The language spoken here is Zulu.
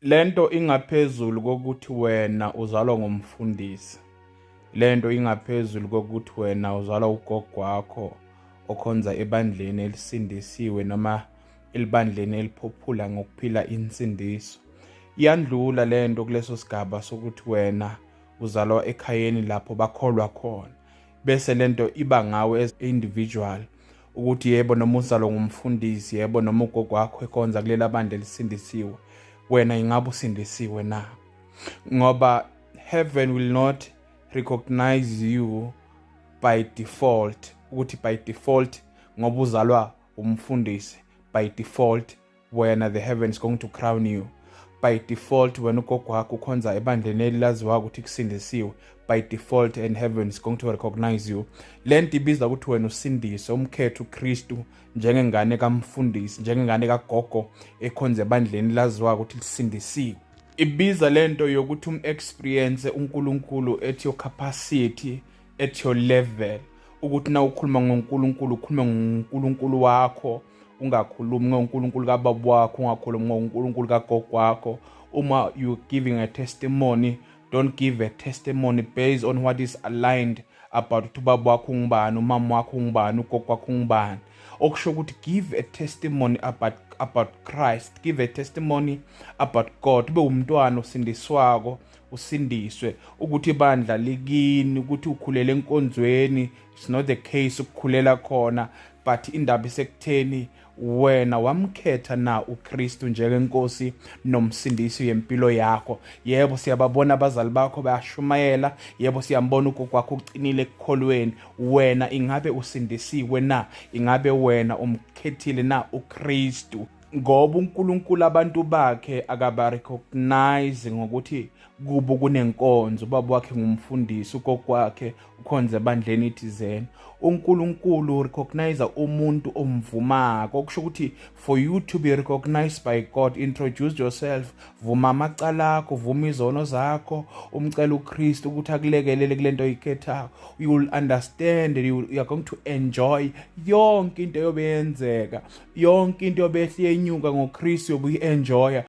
Lento ingaphezulu kokuthi wena uzalwa ngumfundisi. Lento ingaphezulu kokuthi wena uzalwa ugogo wakho okhonza ebandleni elisindisiwe noma elibandleni eliphophula ngokuphila insindiso. Iyandlula lento kuleso sigaba sokuthi wena uzalwa ekhayeni lapho bakholwa khona. Bese lento iba ngawe as individual ukuthi yebo noma uzalwa ngumfundisi, yebo noma ugogo wakho ekhonza kulela bandla elisindisiwe, wena ingabe usindisiwe na? Ngoba heaven will not recognize you by default, ukuthi by default ngoba uzalwa umfundisi, by default wena the heaven is going to crown you. By default wena ugogo wakho ukhonza ebandleni elilaziwa ukuthi kusindisiwe, by default and heaven is going to recognize you. Lento ibiza ukuthi wena usindise, umkhethe uKristu njengengane kamfundisi, njengengane kagogo ekhonza ebandleni laziwa ukuthi lisindisiwe. Ibiza lento yokuthi um-experience uNkulunkulu at your capacity, at your level, ukuthi na ukhuluma ngoNkulunkulu ukhulume ngoNkulunkulu wakho, ungakhulumi ngoNkulunkulu kababa wakho, ungakhulumi ngoNkulunkulu kagogo wakho. Uma you giving a testimony, don't give a testimony based on what is aligned about ukuthi ubaba wakho ungubani, umama wakho ungubani, ugogo wakho ungubani. Okusho ukuthi give a testimony about Christ, give a testimony about God. Ube umntwana osindiswako, usindiswe ukuthi ibandla likini, ukuthi ukhulele enkonzweni. It's not the case ukukhulela khona, but indaba isekutheni wena wamkhetha na uKristu njengenkosi nomsindisi yempilo yakho. Yebo, siyababona abazali bakho bayashumayela, yebo, siyambona ugogo wakho uqinile ekukholweni. Wena ingabe usindisiwe na? Ingabe wena umkhethile na uKristu? Ngoba uNkulunkulu abantu bakhe akaba recognize ngokuthi kubo kunenkonzo, ubaba wakhe ngumfundisi, ugogo wakhe ukhonza ebandleni thizeni. UNkulunkulu recognize umuntu omvumako. Okusho ukuthi for you to be recognized by God, introduce yourself, vuma amacala akho, vuma izono zakho, umcela uKristu ukuthi akulekelele kulento oyikhethayo. You will understand and you are going to enjoy yonke into yobe yenzeka, yonke into yobe yenyuka ngoKristu yobe uyi-enjoya.